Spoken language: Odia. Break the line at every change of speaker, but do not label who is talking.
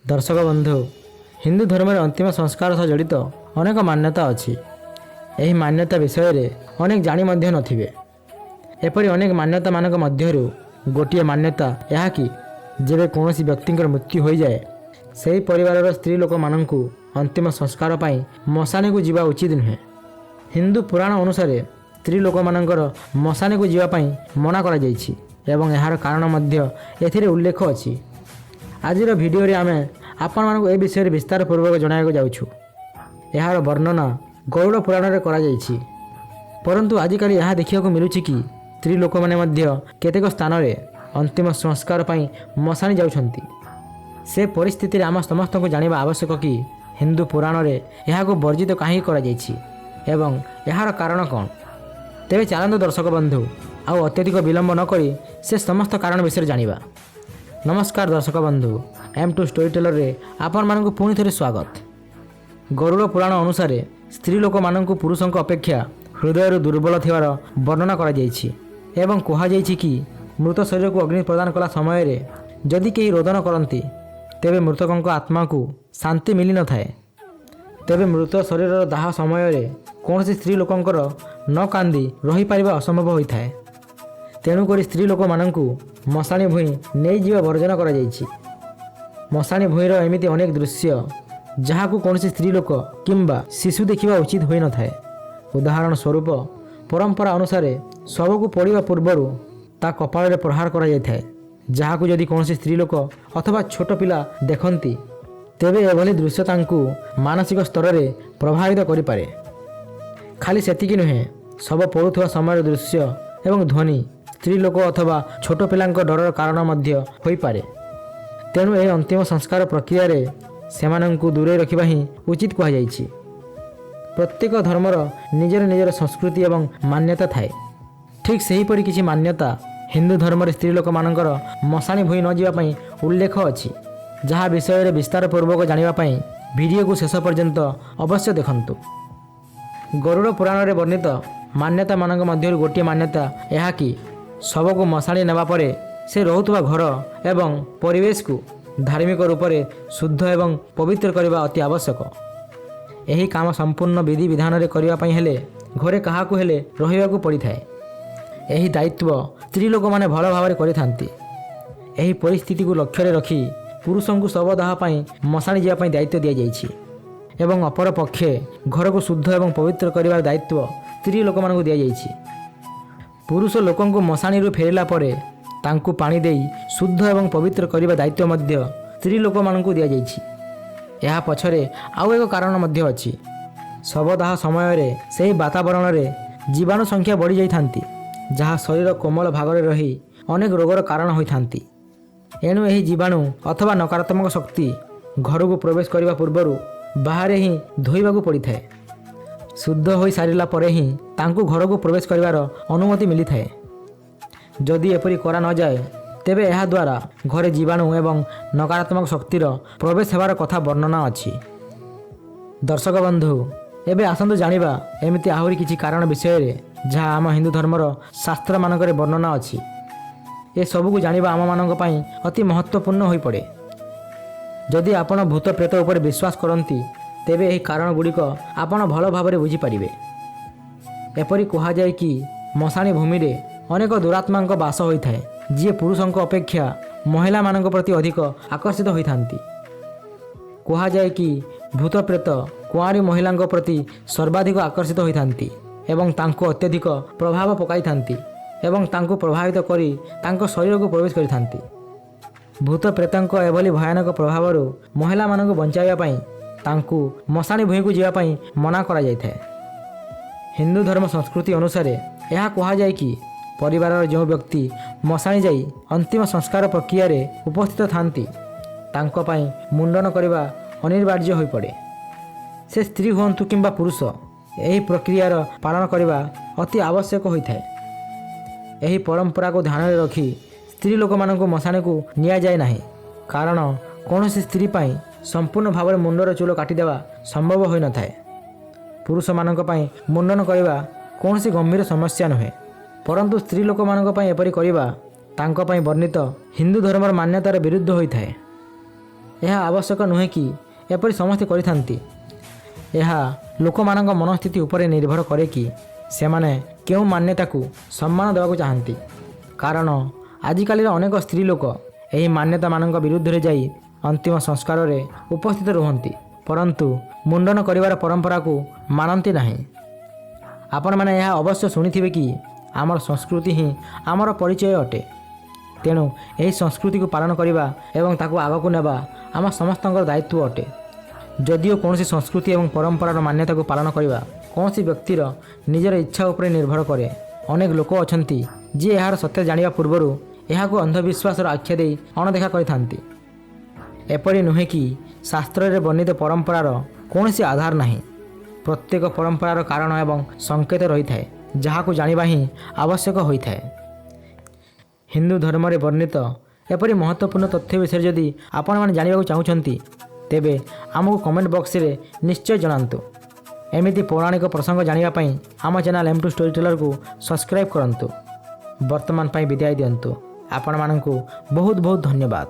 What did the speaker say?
ଦର୍ଶକ ବନ୍ଧୁ, ହିନ୍ଦୁ ଧର୍ମରେ ଅନ୍ତିମ ସଂସ୍କାର ସହ ଜଡ଼ିତ ଅନେକ ମାନ୍ୟତା ଅଛି। ଏହି ମାନ୍ୟତା ବିଷୟରେ ଅନେକ ଜାଣି ମଧ୍ୟ ନଥିବେ। ଏପରି ଅନେକ ମାନ୍ୟତାମାନଙ୍କ ମଧ୍ୟରୁ ଗୋଟିଏ ମାନ୍ୟତା ଏହା କି ଯେବେ କୌଣସି ବ୍ୟକ୍ତିଙ୍କର ମୃତ୍ୟୁ ହୋଇଯାଏ, ସେହି ପରିବାରର ସ୍ତ୍ରୀ ଲୋକମାନଙ୍କୁ ଅନ୍ତିମ ସଂସ୍କାର ପାଇଁ ମଶାଣିକୁ ଯିବା ଉଚିତ ନୁହେଁ। ହିନ୍ଦୁ ପୁରାଣ ଅନୁସାରେ ସ୍ତ୍ରୀ ଲୋକମାନଙ୍କର ମଶାଣିକୁ ଯିବା ପାଇଁ ମନା କରାଯାଇଛି ଏବଂ ଏହାର କାରଣ ମଧ୍ୟ ଏଥିରେ ଉଲ୍ଲେଖ ଅଛି। ଆଜିର ଭିଡ଼ିଓରେ ଆମେ ଆପଣମାନଙ୍କୁ ଏ ବିଷୟରେ ବିସ୍ତାର ପୂର୍ବକ ଜଣାଇବାକୁ ଯାଉଛୁ। ଏହାର ବର୍ଣ୍ଣନା ଗରୁଡ଼ ପୁରାଣରେ କରାଯାଇଛି। ପରନ୍ତୁ ଆଜିକାଲି ଏହା ଦେଖିବାକୁ ମିଳୁଛି କି ସ୍ତ୍ରୀ ଲୋକମାନେ ମଧ୍ୟ କେତେକ ସ୍ଥାନରେ ଅନ୍ତିମ ସଂସ୍କାର ପାଇଁ ମଶାଣି ଯାଉଛନ୍ତି। ସେ ପରିସ୍ଥିତିରେ ଆମ ସମସ୍ତଙ୍କୁ ଜାଣିବା ଆବଶ୍ୟକ କି ହିନ୍ଦୁ ପୁରାଣରେ ଏହାକୁ ବର୍ଜିତ କାହିଁକି କରାଯାଇଛି ଏବଂ ଏହାର କାରଣ କ'ଣ। ତେବେ ଚାଲନ୍ତୁ ଦର୍ଶକ ବନ୍ଧୁ, ଆଉ ଅତ୍ୟଧିକ ବିଳମ୍ବ ନ କରି ସେ ସମସ୍ତ କାରଣ ବିଷୟରେ ଜାଣିବା। ନମସ୍କାର ଦର୍ଶକ ବନ୍ଧୁ, ଏମ୍ ଟୁ ଷ୍ଟୋରି ଟେଲରରେ ଆପଣମାନଙ୍କୁ ପୁଣି ଥରେ ସ୍ୱାଗତ। ଗରୁଡ଼ ପୁରାଣ ଅନୁସାରେ ସ୍ତ୍ରୀ ଲୋକମାନଙ୍କୁ ପୁରୁଷଙ୍କ ଅପେକ୍ଷା ହୃଦୟରୁ ଦୁର୍ବଳ ଥିବାର ବର୍ଣ୍ଣନା କରାଯାଇଛି ଏବଂ କୁହାଯାଇଛି କି ମୃତ ଶରୀରକୁ ଅଗ୍ନି ପ୍ରଦାନ କଲା ସମୟରେ ଯଦି କେହି ରୋଦନ କରନ୍ତି, ତେବେ ମୃତକଙ୍କ ଆତ୍ମାକୁ ଶାନ୍ତି ମିଳିନଥାଏ। ତେବେ ମୃତ ଶରୀରର ଦାହ ସମୟରେ କୌଣସି ସ୍ତ୍ରୀ ଲୋକଙ୍କର ନ କାନ୍ଦି ରହିପାରିବା ଅସମ୍ଭବ ହୋଇଥାଏ। ତେଣୁକରି ସ୍ତ୍ରୀ ଲୋକମାନଙ୍କୁ ମଶାଣି ଭୂଇଁ ନେଇଯିବା ବର୍ଜନ କରାଯାଇଛି। ମଶାଣି ଭୂଇଁର ଏମିତି ଅନେକ ଦୃଶ୍ୟ, ଯାହାକୁ କୌଣସି ସ୍ତ୍ରୀ ଲୋକ କିମ୍ବା ଶିଶୁ ଦେଖିବା ଉଚିତ ହୋଇନଥାଏ। ଉଦାହରଣ ସ୍ୱରୂପ, ପରମ୍ପରା ଅନୁସାରେ ଶବକୁ ପୋଡ଼ିବା ପୂର୍ବରୁ ତା କପାଳରେ ପ୍ରହାର କରାଯାଇଥାଏ, ଯାହାକୁ ଯଦି କୌଣସି ସ୍ତ୍ରୀ ଲୋକ ଅଥବା ଛୋଟ ପିଲା ଦେଖନ୍ତି, ତେବେ ଏଭଳି ଦୃଶ୍ୟ ତାଙ୍କୁ ମାନସିକ ସ୍ତରରେ ପ୍ରଭାବିତ କରିପାରେ। ଖାଲି ସେତିକି ନୁହେଁ, ଶବ ପୋଡ଼ୁଥିବା ସମୟର ଦୃଶ୍ୟ ଏବଂ ଧ୍ୱନି ସ୍ତ୍ରୀ ଲୋକ ଅଥବା ଛୋଟ ପିଲାଙ୍କ ଡରର କାରଣ ମଧ୍ୟ ହୋଇପାରେ। ତେଣୁ ଏହି ଅନ୍ତିମ ସଂସ୍କାର ପ୍ରକ୍ରିୟାରେ ସେମାନଙ୍କୁ ଦୂରେଇ ରଖିବା ହିଁ ଉଚିତ କୁହାଯାଇଛି। ପ୍ରତ୍ୟେକ ଧର୍ମର ନିଜର ନିଜର ସଂସ୍କୃତି ଏବଂ ମାନ୍ୟତା ଥାଏ। ଠିକ୍ ସେହିପରି କିଛି ମାନ୍ୟତା ହିନ୍ଦୁ ଧର୍ମରେ ସ୍ତ୍ରୀ ଲୋକମାନଙ୍କର ମଶାଣି ଭୂଇଁ ନ ଯିବା ପାଇଁ ଉଲ୍ଲେଖ ଅଛି, ଯାହା ବିଷୟରେ ବିସ୍ତାର ପୂର୍ବକ ଜାଣିବା ପାଇଁ ଭିଡ଼ିଓକୁ ଶେଷ ପର୍ଯ୍ୟନ୍ତ ଅବଶ୍ୟ ଦେଖନ୍ତୁ। ଗରୁଡ଼ ପୁରାଣରେ ବର୍ଣ୍ଣିତ ମାନ୍ୟତାମାନଙ୍କ ମଧ୍ୟରୁ ଗୋଟିଏ ମାନ୍ୟତା ଏହା କି ଶବକୁ ମଶାଣି ନେବା ପରେ ସେ ରହୁଥିବା ଘର ଏବଂ ପରିବେଶକୁ ଧାର୍ମିକ ରୂପରେ ଶୁଦ୍ଧ ଏବଂ ପବିତ୍ର କରିବା ଅତି ଆବଶ୍ୟକ। ଏହି କାମ ସମ୍ପୂର୍ଣ୍ଣ ବିଧି ବିଧାନରେ କରିବା ପାଇଁ ହେଲେ ଘରେ କାହାକୁ ହେଲେ ରହିବାକୁ ପଡ଼ିଥାଏ। ଏହି ଦାୟିତ୍ୱ ସ୍ତ୍ରୀ ଲୋକମାନେ ଭଲ ଭାବରେ କରିଥାନ୍ତି। ଏହି ପରିସ୍ଥିତିକୁ ଲକ୍ଷ୍ୟରେ ରଖି ପୁରୁଷଙ୍କୁ ଶବଦାହ ପାଇଁ ମଶାଣି ଯିବା ପାଇଁ ଦାୟିତ୍ୱ ଦିଆଯାଇଛି ଏବଂ ଅପର ପକ୍ଷେ ଘରକୁ ଶୁଦ୍ଧ ଏବଂ ପବିତ୍ର କରିବାର ଦାୟିତ୍ୱ ସ୍ତ୍ରୀ ଲୋକମାନଙ୍କୁ ଦିଆଯାଇଛି। ପୁରୁଷ ଲୋକଙ୍କୁ ମଶାଣିରୁ ଫେରିଲା ପରେ ତାଙ୍କୁ ପାଣି ଦେଇ ଶୁଦ୍ଧ ଏବଂ ପବିତ୍ର କରିବା ଦାୟିତ୍ୱ ମଧ୍ୟ ସ୍ତ୍ରୀ ଲୋକମାନଙ୍କୁ ଦିଆଯାଇଛି। ଏହା ପଛରେ ଆଉ ଏକ କାରଣ ମଧ୍ୟ ଅଛି। ଶବଦାହ ସମୟରେ ସେହି ବାତାବରଣରେ ଜୀବାଣୁ ସଂଖ୍ୟା ବଢ଼ିଯାଇଥାନ୍ତି, ଯାହା ଶରୀର କୋମଳ ଭାଗରେ ରହି ଅନେକ ରୋଗର କାରଣ ହୋଇଥାନ୍ତି। ଏଣୁ ଏହି ଜୀବାଣୁ ଅଥବା ନକାରାତ୍ମକ ଶକ୍ତି ଘରକୁ ପ୍ରବେଶ କରିବା ପୂର୍ବରୁ ବାହାରେ ହିଁ ଧୋଇବାକୁ ପଡ଼ିଥାଏ। ଶୁଦ୍ଧ ହୋଇ ସାରିଲା ପରେ ହିଁ ତାଙ୍କୁ ଘରକୁ ପ୍ରବେଶ କରିବାର ଅନୁମତି ମିଳିଥାଏ। ଯଦି ଏପରି କରା ନଯାଏ, ତେବେ ଏହାଦ୍ୱାରା ଘରେ ଜୀବାଣୁ ଏବଂ ନକାରାତ୍ମକ ଶକ୍ତିର ପ୍ରବେଶ ହେବାର କଥା ବର୍ଣ୍ଣନା ଅଛି। ଦର୍ଶକ ବନ୍ଧୁ, ଏବେ ଆସନ୍ତୁ ଜାଣିବା ଏମିତି ଆହୁରି କିଛି କାରଣ ବିଷୟରେ, ଯାହା ଆମ ହିନ୍ଦୁ ଧର୍ମର ଶାସ୍ତ୍ରମାନଙ୍କରେ ବର୍ଣ୍ଣନା ଅଛି। ଏସବୁକୁ ଜାଣିବା ଆମମାନଙ୍କ ପାଇଁ ଅତି ମହତ୍ତ୍ୱପୂର୍ଣ୍ଣ ହୋଇପଡ଼େ। ଯଦି ଆପଣ ଭୂତ ପ୍ରେତ ଉପରେ ବିଶ୍ୱାସ କରନ୍ତି, ତେବେ ଏହି କାରଣ ଗୁଡ଼ିକ ଆପଣ ଭଲ ଭାବରେ ବୁଝିପାରିବେ। ଏପରି କୁହାଯାଏ କି ମଶାଣି ଭୂମିରେ ଅନେକ ଦୁରାତ୍ମାଙ୍କ ବାସ ହୋଇଥାଏ, ଯିଏ ପୁରୁଷଙ୍କ ଅପେକ୍ଷା ମହିଳାମାନଙ୍କ ପ୍ରତି ଅଧିକ ଆକର୍ଷିତ ହୋଇଥାନ୍ତି। କୁହାଯାଏ କି ଭୂତ ପ୍ରେତ କୁଆଁରୀ ମହିଳାଙ୍କ ପ୍ରତି ସର୍ବାଧିକ ଆକର୍ଷିତ ହୋଇଥାନ୍ତି ଏବଂ ତାଙ୍କୁ ଅତ୍ୟଧିକ ପ୍ରଭାବ ପକାଇଥାନ୍ତି ଏବଂ ତାଙ୍କୁ ପ୍ରଭାବିତ କରି ତାଙ୍କ ଶରୀରକୁ ପ୍ରବେଶ କରିଥାନ୍ତି। ଭୂତ ପ୍ରେତଙ୍କ ଏଭଳି ଭୟାନକ ପ୍ରଭାବରୁ ମହିଳାମାନଙ୍କୁ ବଞ୍ଚାଇବା ପାଇଁ ତାଙ୍କୁ ମଶାଣି ଭୂଇଁକୁ ଯିବା ପାଇଁ ମନା କରାଯାଇଥାଏ। ହିନ୍ଦୁ ଧର୍ମ ସଂସ୍କୃତି ଅନୁସାରେ ଏହା କୁହାଯାଏ କି ପରିବାରର ଯେଉଁ ବ୍ୟକ୍ତି ମଶାଣି ଯାଇ ଅନ୍ତିମ ସଂସ୍କାର ପ୍ରକ୍ରିୟାରେ ଉପସ୍ଥିତ ଥାନ୍ତି, ତାଙ୍କ ପାଇଁ ମୁଣ୍ଡନ କରିବା ଅନିବାର୍ଯ୍ୟ ହୋଇପଡ଼େ। ସେ ସ୍ତ୍ରୀ ହୁଅନ୍ତୁ କିମ୍ବା ପୁରୁଷ, ଏହି ପ୍ରକ୍ରିୟାର ପାଳନ କରିବା ଅତି ଆବଶ୍ୟକ ହୋଇଥାଏ। ଏହି ପରମ୍ପରାକୁ ଧ୍ୟାନରେ ରଖି ସ୍ତ୍ରୀ ଲୋକମାନଙ୍କୁ ମଶାଣିକୁ ନିଆଯାଏ ନାହିଁ, କାରଣ କୌଣସି ସ୍ତ୍ରୀ ପାଇଁ ସମ୍ପୂର୍ଣ୍ଣ ଭାବରେ ମୁଣ୍ଡର ଚୁଲ କାଟିଦେବା ସମ୍ଭବ ହୋଇନଥାଏ। ପୁରୁଷମାନଙ୍କ ପାଇଁ ମୁଣ୍ଡନ କରିବା କୌଣସି ଗମ୍ଭୀର ସମସ୍ୟା ନୁହେଁ, ପରନ୍ତୁ ସ୍ତ୍ରୀ ଲୋକମାନଙ୍କ ପାଇଁ ଏପରି କରିବା ତାଙ୍କ ପାଇଁ ବର୍ଣ୍ଣିତ ହିନ୍ଦୁ ଧର୍ମର ମାନ୍ୟତାର ବିରୁଦ୍ଧ ହୋଇଥାଏ। ଏହା ଆବଶ୍ୟକ ନୁହେଁ କି ଏପରି ସମସ୍ତେ କରିଥାନ୍ତି। ଏହା ଲୋକମାନଙ୍କ ମନସ୍ଥିତି ଉପରେ ନିର୍ଭର କରେ କି ସେମାନେ କେଉଁ ମାନ୍ୟତାକୁ ସମ୍ମାନ ଦେବାକୁ ଚାହାନ୍ତି। କାରଣ ଆଜିକାଲିର ଅନେକ ସ୍ତ୍ରୀ ଲୋକ ଏହି ମାନ୍ୟତାମାନଙ୍କ ବିରୁଦ୍ଧରେ ଯାଇ ଅନ୍ତିମ ସଂସ୍କାରରେ ଉପସ୍ଥିତ ରୁହନ୍ତି, ପରନ୍ତୁ ମୁଣ୍ଡନ କରିବାର ପରମ୍ପରାକୁ ମାନନ୍ତି ନାହିଁ। ଆପଣମାନେ ଏହା ଅବଶ୍ୟ ଶୁଣିଥିବେ କି ଆମର ସଂସ୍କୃତି ହିଁ ଆମର ପରିଚୟ ଅଟେ। ତେଣୁ ଏହି ସଂସ୍କୃତିକୁ ପାଳନ କରିବା ଏବଂ ତାକୁ ଆଗକୁ ନେବା ଆମ ସମସ୍ତଙ୍କର ଦାୟିତ୍ୱ ଅଟେ। ଯଦିଓ କୌଣସି ସଂସ୍କୃତି ଏବଂ ପରମ୍ପରାର ମାନ୍ୟତାକୁ ପାଳନ କରିବା କୌଣସି ବ୍ୟକ୍ତିର ନିଜର ଇଚ୍ଛା ଉପରେ ନିର୍ଭର କରେ, ଅନେକ ଲୋକ ଅଛନ୍ତି ଯିଏ ଏହାର ସତ୍ୟ ଜାଣିବା ପୂର୍ବରୁ ଏହାକୁ ଅନ୍ଧବିଶ୍ୱାସର ଆଖ୍ୟା ଦେଇ ଅଣଦେଖା କରିଥାନ୍ତି। ଏପରି ନୁହେଁ କି ଶାସ୍ତ୍ରରେ ବର୍ଣ୍ଣିତ ପରମ୍ପରାର କୌଣସି ଆଧାର ନାହିଁ। ପ୍ରତ୍ୟେକ ପରମ୍ପରାର କାରଣ ଏବଂ ସଂକେତ ରହିଥାଏ, ଯାହାକୁ ଜାଣିବା ହିଁ ଆବଶ୍ୟକ ହୋଇଥାଏ। ହିନ୍ଦୁ ଧର୍ମରେ ବର୍ଣ୍ଣିତ ଏପରି ମହତ୍ତ୍ୱପୂର୍ଣ୍ଣ ତଥ୍ୟ ବିଷୟରେ ଯଦି ଆପଣମାନେ ଜାଣିବାକୁ ଚାହୁଁଛନ୍ତି, ତେବେ ଆମକୁ କମେଣ୍ଟ ବକ୍ସରେ ନିଶ୍ଚୟ ଜଣାନ୍ତୁ। ଏମିତି ପୌରାଣିକ ପ୍ରସଙ୍ଗ ଜାଣିବା ପାଇଁ ଆମ ଚ୍ୟାନେଲ୍ ଏମ୍ ଟୁ ଷ୍ଟୋରି ଟେଲରକୁ ସବସ୍କ୍ରାଇବ୍ କରନ୍ତୁ। ବର୍ତ୍ତମାନ ପାଇଁ ବିଦାୟ ଦିଅନ୍ତୁ। ଆପଣମାନଙ୍କୁ ବହୁତ ବହୁତ ଧନ୍ୟବାଦ।